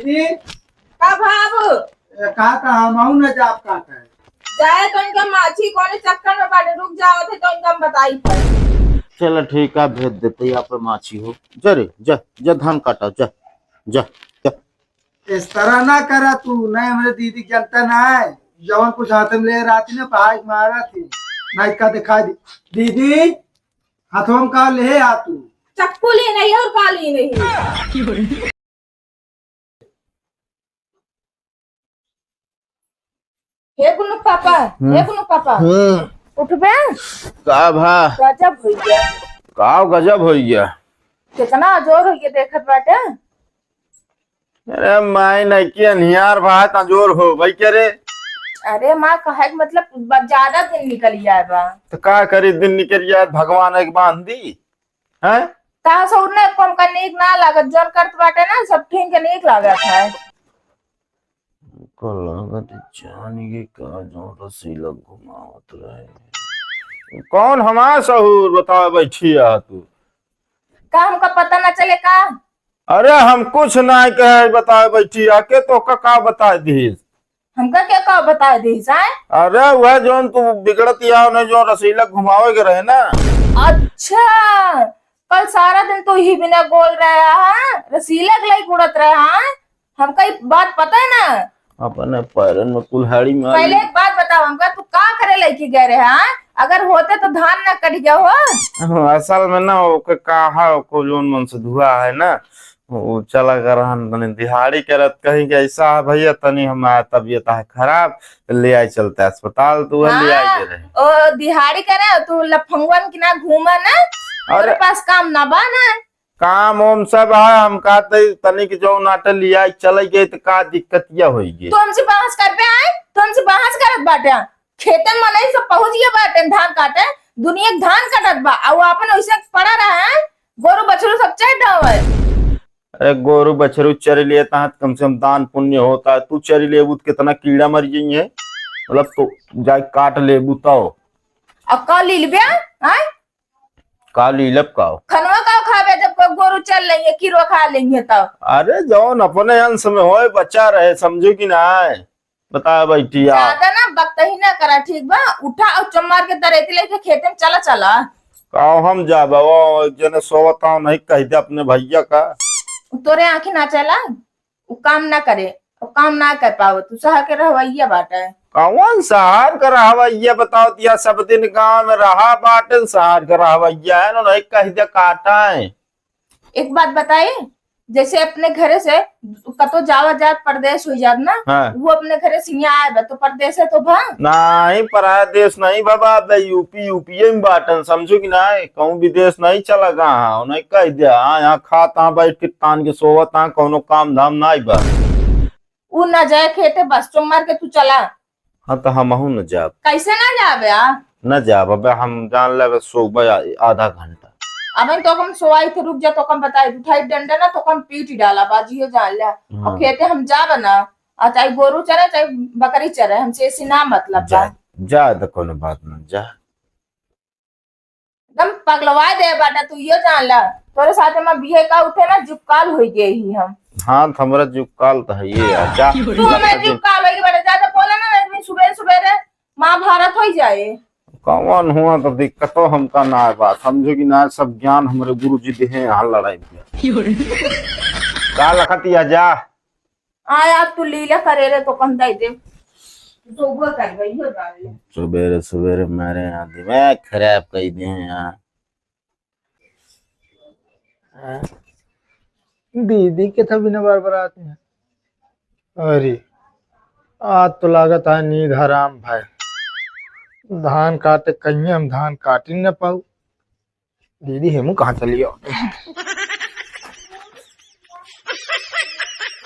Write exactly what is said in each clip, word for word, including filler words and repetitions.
का भाव? ए, का, का हम आऊ ना जाब का कहे? जाए तो इनका माछी कौन चक्कर में बाटे, रुक जाओ थे तो इनका हम बताई पर। चलो ठीक है, भेज देते यहाँ पे माछी हो। जा रे, जा, जा धान काटा, जा, जा, जा। इस तरह ना करा तू, नहीं हमरे दीदी के जनता ना है, जवन कुछ हाथ में ले रहती ना, भाई मारा थी, नहीं का दिखा दी। दीदी, हाथों में का ले आ तू? चक्कू ले नहीं और का ले नहीं। हे गुनु पापा, हम्म। हे गुनु पापा, हम्म। उठबे? का भा? गजब होइ गया। का गजब होइ गया? कितना अजोर होइ गया देखत बाटे। अरे माई, नइकी अनहियार भा, त अजोर हो भाई के रे? अरे माँ, कहे के मतलब ब-, ज्यादा दिन निकल गया बा। त का करी, दिन निकल गया, भगवान एक बांध दी। हैं? कहाँ से उड़ने को हमका नीक ना लागत, जौन करत बाटे ना, सब ठीक के नीक लागत है। का लागत जान ये का जौन रसीला घुमावत रहे। कौन हमार सहूर बतावे बैठी है तू? का हमका पता ना चले का? अरे हम कुछ ना कहे बतावे बैठी है, के तो का, का बता दीस? हमका के का बताए देहिस, आय? अरे, वह जौन तू बिगड़त याव नहीं, जो रसीला घुमावे के रहे ना। अच्छा, कल सारा दिन तू ही बिना बोल रहा है, रसीला के लाइक उड़त रहा है, हमका ई बात पता है ना। अपने पैरन में कुल्हाड़ी मार पहले ली। एक बात बताओ हमका, तू का करे लइके गए रहे, हाँ? अगर होते तो धान ना कट गया हो। हाँ, असल में ना, ओके कहा, ओको जौन मन से धुआ है ना, वो चला गए रहन, तनी दिहाड़ी करत, कहीं के ऐसा है भैया, तनी हमार तबीयत है खराब, ले आए चलते अस्पताल, तो वह ले आए हाँ, के रहे। ओ दिहाड़ी करे, तू लफंगवन की ना घूमा ना, अरे तोरे पास काम ना बा ना। काम ओम सब है, हम कहते तनी के जौन आटे ले आए चले गए, तो का दिक्कतिया होई गई? तू हमसे बहस करबे आए, तू हमसे बहस करत बाटे। खेतन में नहीं सब पहुंच गए बाटे धान काटे, दुनिया के धान कटत बा, आ वो आपन वैसे पड़ा रहा है, गोरू बछरू सब चर डावे। अरे गोरू बछरू चर लिए तहाँ कम से कम दान पुण्य होता है, तू चर लेबू तो कितना कीड़ा मर जाइए, मतलब तो जाए काट लेबू तो। अब का लीलबे, हैं? का लीलब का? खनवा का खाबे जब कोई गोरू चल लेंगे, कीड़ो खा लेंगे तब। अरे जौन अपने अंश में होए बचा रहे, समझो कि ना? बता बैठी आ। ज्यादा ना बकतही ना करा, ठीक बा? उठा और चम्मार के तरेती लेके खेते में चला, चला। का हम जाबा, वो जने सोवत हूँ, नहीं कह दे अपने भैया का। तोरे आँखी ना चला, उ काम ना करे, उ काम ना कर पावत, तू शहर के रहवैया बाटे। कौन शहर का रहवैया बताओ, या सब दिन गाँव में रहा बाटे, शहर का रहवैया है ना, नहीं कह दे काटा है। एक बात बताई, जैसे अपने घरे से कतो जावा जात परदेस होइ जात ना, हाँ। वो अपने घरे से यहाँ आए बा, तो परदेस है तो भा? नहीं, पराया देश नहीं बाबा, अब यूपी, यूपीए में बाटन, समझो कि नहीं? कहूँ विदेश नहीं चला गा, हाँ, उन्हें कह दिया, हाँ, यहाँ खात, हाँ, बैठ के तान के सोवत, हाँ, कौनो काम धाम नहीं बा। उ ना जाए खेते, बस चुम्मर के तू चला। हाँ, तो हमहू न जाब। कैसे ना जाबे आ? न जाब, अबे हम जान लेबे, सोबे आ-, आधा घंटा। अबे तो कम सोवाई थे, रुक जा, तो कम बताई, उठाई डंडा ना, तो कम पीट डाला, बाजियो जान ले। हाँ। और खेते हम जाब ना, और चाहे गोरू चरे, चाहे बकरी चरे, हमसे ऐसी ना मतलब बा। जा, जा, तो कोनो बात ना, जा। एकदम पगलवा दे बाटा, तू यो जान ला, तोरे साथे में बिहे का उठे ना, जुककाल होइ गए ही हम। हाँ, तो हमरा जुककाल तो है ये यार, जा। तू हमें जुककाल होइ गए बाटा, जा तो बोला ना, नहीं तो सुबह सुबह रे महाभारत होइ जाए। कौन हुआ तो दिक्कत हो हमका ना है बात, समझो कि ना, सब ज्ञान हमरे गुरु जी देहे हैं, यहाँ लड़ाई में। का लखत या जा। आया तू लीला करे रे तो कम दे दे। सुबह कर गई हो जाए। सुबेरे सुबेरे मारे यहाँ दिमाग खराब कर दे हैं यहाँ। हाँ। दीदी के था बिना बार बार आते हैं। अरे, आज तो लागत है नींद हराम भाई। धान काटे कहीं हम धान काट ही न पाऊ। दीदी, हेमू कहाँ चली गयो?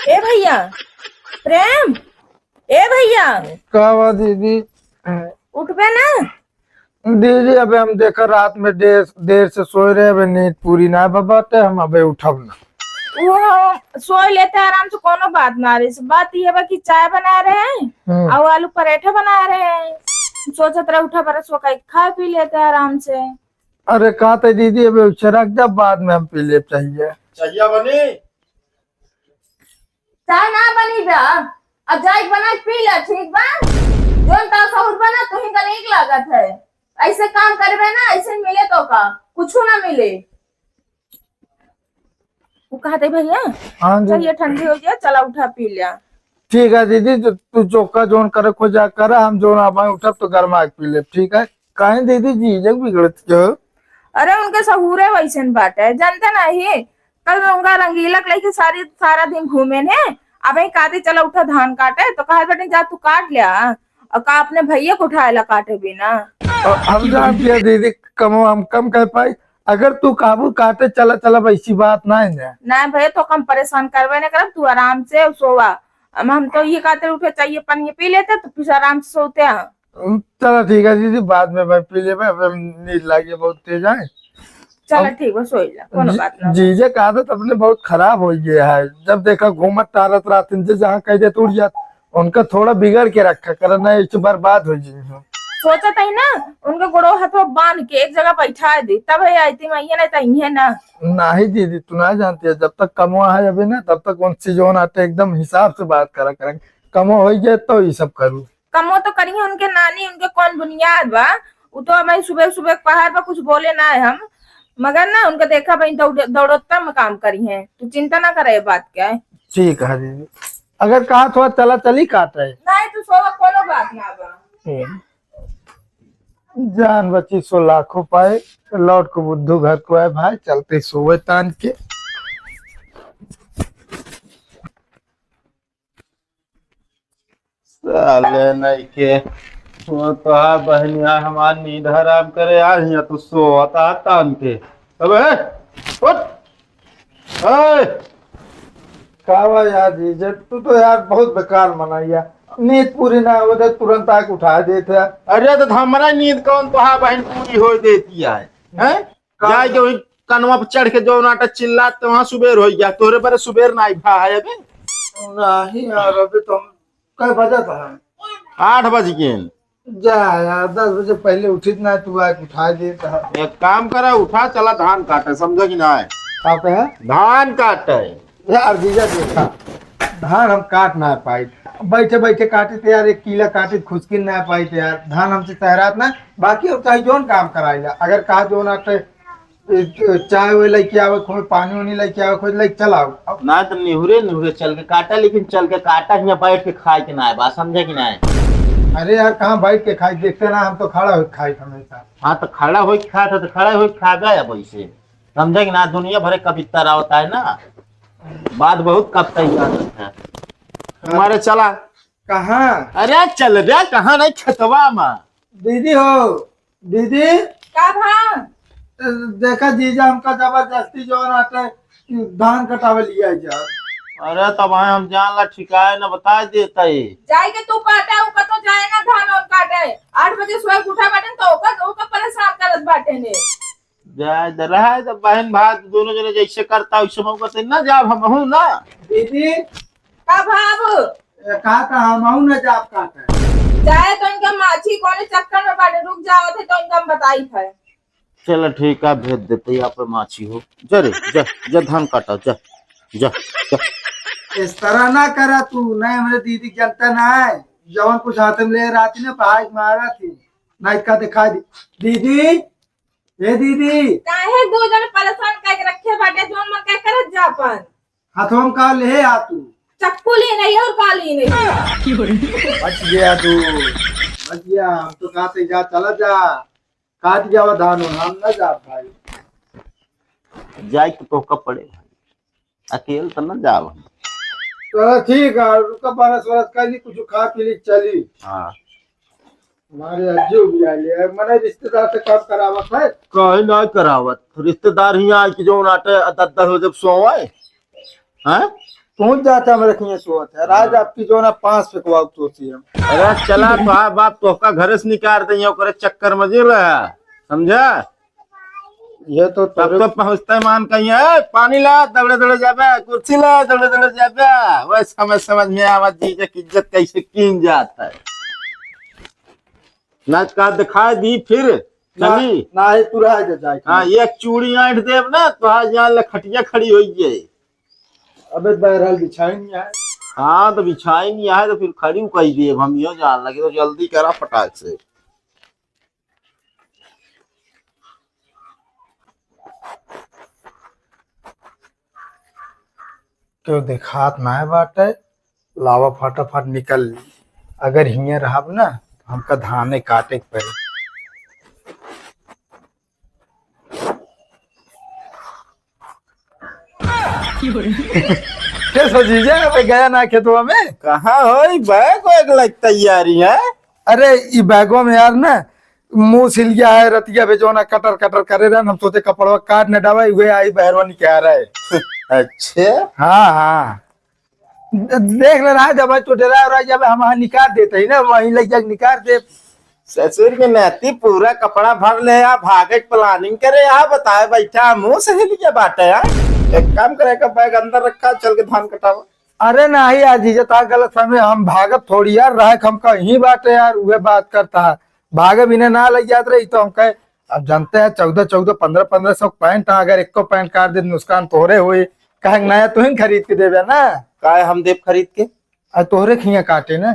ए भैया, प्रेम, ए भैया। का बा दीदी? उठबे ना? दीदी, अबे हम देखा रात में देर, देर से सोए रहे, अबे नींद पूरी ना बा बाटे, हम अबे उठब ना। वो सोए लेते आराम से, कोनो बात ना रही। बात ये बा कि चाय बना रहे हैं हम्म। और आलू पराठा बना रहे हैं। सोचत रहे उठा बरस वो कहीं खा पी लेते आराम से। अरे, कहा था दीदी, अबे उसे रख दे, बाद में हम पी ले चाहिए। चाहिए बनी? चाय ना बनी बा, अब जाइके बना के पी ले, ठीक बा? जौन तार सहूर बा ना, तुही का नीक लागत है। ऐसे काम करबे ना, ऐसे मिले तो का, कुछू ना मिले। वो कहते भैया, हाँ जी। चाहिए ठंडी हो जाए, चला उठा पी लिया। ठीक है दीदी, तो तू चोखा जौन करे को जा करा, हम जौन आबाई उठब तो गरमा के पी लेब, ठीक है? काहे दीदी जी जग बिगड़त हो? अरे उनके सहूरे वैसन बाटे, जानते नहीं, कल उनका रंगीला के लेके सारी, सारा दिन घूमे ने, अब ही काटे चला उठा धान काटे, तो कहा बेटे जा तू काट लिया, और का अपने भैया को उठाए ला काटे बिना? अ, हम जान दिया दीदी, कमो हम कम कर पाई, अगर तू काबू काटे चला चला, वैसी बात ना है ना। ना भैया, तो हम परेशान करबे ना करब, तू आराम से सोवा। हम, हम तो ये कहते उठे चाहिए पानी पी लेते तो फिर आराम से सोते हैं। हम्म, चला ठीक है दीदी, बाद में मैं पी लेबे, अब हम नींद लागे बहुत तेज आए। चला अब ठीक बा, सोई ला, कोनो जी-, बात ना। जीजे का आदत अपने बहुत खराब हो गया है, जब देखा घूमत टहरत रात दिन से जहाँ कह दे उड़ जात, उनका थोड़ा बिगड़ के रखा कर, ना इस बर्बाद हो जाए। सोचत है ना, उनके गोड़ो हथवा बांध के एक जगह बैठा दी, तब है आई थी मैं, ये नहीं तो ये ना। नहीं दीदी, तू ना जानती है, जब तक कमवा है अभी ना, तब तक उनसे जो ना आटे एकदम हिसाब से बात करा करेंगे, कमवा हो गया तो ये सब करूँ। कमो तो करिए उनके नानी, उनके कौन बुनियाद बा? उ तो हमें सुबह सुबह पहाड़ पर कुछ बोले ना है हम, मगर ना उनके देखा भाई दौड़-, दौड़ता में काम करी हैं, तू चिंता ना करे ये बात के। ठीक है दीदी, अगर कहा थोड़ा चला चली काट रहे। नहीं तू सोवा, कोनो बात ना बा। हम्म। जान बची सो लाखों पाए, लौट को बुद्धू घर को आए भाई, चलते सोवे तान के। साले नहीं के, वो तो आ बहनिया हमार नींद हराम करे, आ हिया तू सोवत आ तान के। अबे, उठ। ए! का बा यार जीजे, तू तो यार बहुत बेकार मनइया। नींद पूरी ना होवे तो तुरंत आके उठा देते हैं। अरे तो हमरा नींद कौन तोहार बहन पूरी हो देती है, हैं? का? जाए के वही कनवा पर चढ़ के जो नाटा चिल्लात तो वहाँ सुबेर हो गया, तोरे पर सुबेर ना भा है अबे। नहीं यार, अभी तो हम कै बजत है? आठ बज गए। जा यार, दस बजे पहले उठित ना, तू आके उठा देता है। एक काम करा, उठा चला धान काटे, समझा कि ना है? का कहे? धान काटे। यार जीजा देखा, धान हम काट ना पाई, बैठे बैठे काटे थे यार, एक किला काटे खुसकिन ना पाई थे यार, धान हमसे सहरात ना। बाकी और चाहे जोन काम कराइला, अगर कहा जोन आटे ए, च-, चाय वाय लेके आवे, कोई पानी वानी लेके आवे, कोई लेके चल आओ। अब ना तो निहुरे निहुरे चल के काटा, लेकिन चल के काटा, हियाँ बैठ के खाए के ना है, बात समझे कि ना है? अरे यार, कहाँ बैठ के खाई, देखते ना, हम तो खड़ा होके खाई हमेशा। हाँ, तो खड़ा होके खात है, तो खड़ा होके खा गए अब ऐसे, समझे कि ना? दुनिया भरे कविता आवता है ना, बात बहुत कविता ही करत है। हमारे चला। कहाँ? अरे चल रे, कहाँ नहीं, खेतवा में। दीदी हो, दीदी। का भा? देखा जीजा, हमका जबरदस्ती जोन आटे धान कटावे लिया जा। अरे तब हम जान ला ठिकाए न बता देता ही। जाए के तू काटे, उ कतो जाए ना धान और काटे। आठ बजे सोए के उठा बाटे तो ओकर, ओकर परेशान करत बाटे ने। जाए दे, रहा है तो बहन भाई दोनों जने जैसे करता वैसे मौका से ना जाब हमहू ना। दीदी। का भाव? ए, कहा था हम आऊ ना जाब काटे। जाए तो इनका माछी कौन चक्कर में बाटे, रुक जाओ थे तो इनका हम बताई थे। चलो ठीक है, भेज देते ही आप माछी हो। जा रे, जा, जा धान काटा, जा, जा, जा। इस तरह ना करा तू, नहीं हमरे दीदी के जनता ना है, जवन कुछ हाथ में ले रहती ना, पहाड़ मारा थी, नहीं का दिखा दी। दीदी, ए दीदी। काहे दो जने परेशान करके रखे बाटे, जोन मन का करत जा अपन। हथवा में का लेहे आ तू? चक्कू ली नहीं और का ली नहीं। बच गया तू, बच गया। हम तो कहते जा, चला जा, काट गया वो धान, हम ना जा भाई। जाए के तो कब पड़े भाई, अकेल तो ना जाब हम। चला ठीक है, रुका, बरस वरस कर ली, कुछ खा पी ली, चली। हाँ। हमारे अज्जू भी आ लिया है। मने रिश्तेदार से काम करावत है। काहे ना करावत? रिश्तेदार ही आए कि जो नाटे दस दस बजे सोवे। हैं? पहुंच जाता हम रखिए सोवत है। राज हाँ। आपकी जो ना पांच पे को सोची हम। अरे चला तो हाँ बाप तोहका घरे से निकाल देंगे ओकरे चक्कर में जी रहा। समझा? ये तो तब तोरे तो पहुँचते मान कहीं, "ए, पानी ला, दौड़े दौड़े जाबे, कुर्सी ला, दौड़े दौड़े जाबे।" वह समझ, समझ में आवत जीजा की इज्जत कैसे कीन जाता है। ना का दिखा दी फिर, ना, चली। ना, ये तू रह जा, जाए। हाँ, एक चूड़ी ऐंठ देब ना, तो आज यहाँ ले खटिया खड़ी होई जाए। अबे बहरहाल बिछाई नहीं है। हाँ, तो बिछाई नहीं है, तो फिर खड़ी कही दिए, हम यो जान लगे, तो जल्दी करा फटाक से। केहू देखात नाय बाटे, लावा फटाफट निकल ली। अगर हियाँ रहब ना, तो हमका धाने काटे के पड़ी। के सो जीजा, अबे गया ना खेतवा में? कहाँ हो, ई बैग वैग लग तैयारी है? अरे, ई बैगवा में यार ना, मूस हिल गया है, रतिया पे जो ना कटर कटर करे रहन, हम सोचे कपड़वा काट न डावे, उहे आई बहरवा निकाल रहे। अच्छे। हाँ, हाँ। द-, देख ले रहा है, जब तो डरा रहा है, जब हम वहाँ निकाल देते ही ना, वहीं ले जाके निकाल दे। ससुर के नाती पूरा कपड़ा भर ले, या भागे के planning करे, या बताए बैठा, मूस हिल गया बाटे, यार। एक काम करे, का बैग अंदर रखा, चल के धान कटावा। अरे नाही यार जीजा, ता गलत समय हम भागत थोड़ी यार, रहे हम कहीं बाटे यार, उहे बात करता है। भागे बिना ना लग जात रही तो हम कहे, अब जानते हैं चौदह चौदह, पन्द्रह पन्द्रह सौ पैंट, अगर एको पैंट काट दे नुकसान तोहरे होई, कहे नया तुहिन खरीद के देबे ना। काहे हम देब खरीद के? आ तोहरे खिया काटे ना।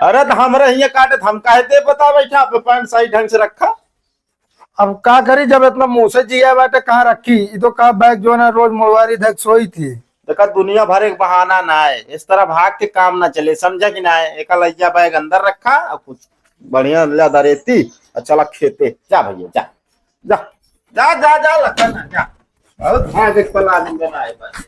अरे तो हमरे हिया काटे तो हम काहे देब, बता बैठा, आप पैंट सही ढंग से रखा। अब का करी, जब इतना मुँह से जिया बाटे, कहाँ रखी? ई तो का बैग जो ना रोज मुड़वारी धक सोई थी। देखा, दुनिया भर एक बहाना ना है, इस तरह भाग के काम ना चले, समझा कि ना है? एक लैया बैग अंदर रखा और कुछ बढ़िया ले दरेती और चला खेते। जा भैया, जा, जा, जा, जा, जा, लखन, जा। बहुत भाग एक planning बनाए बस।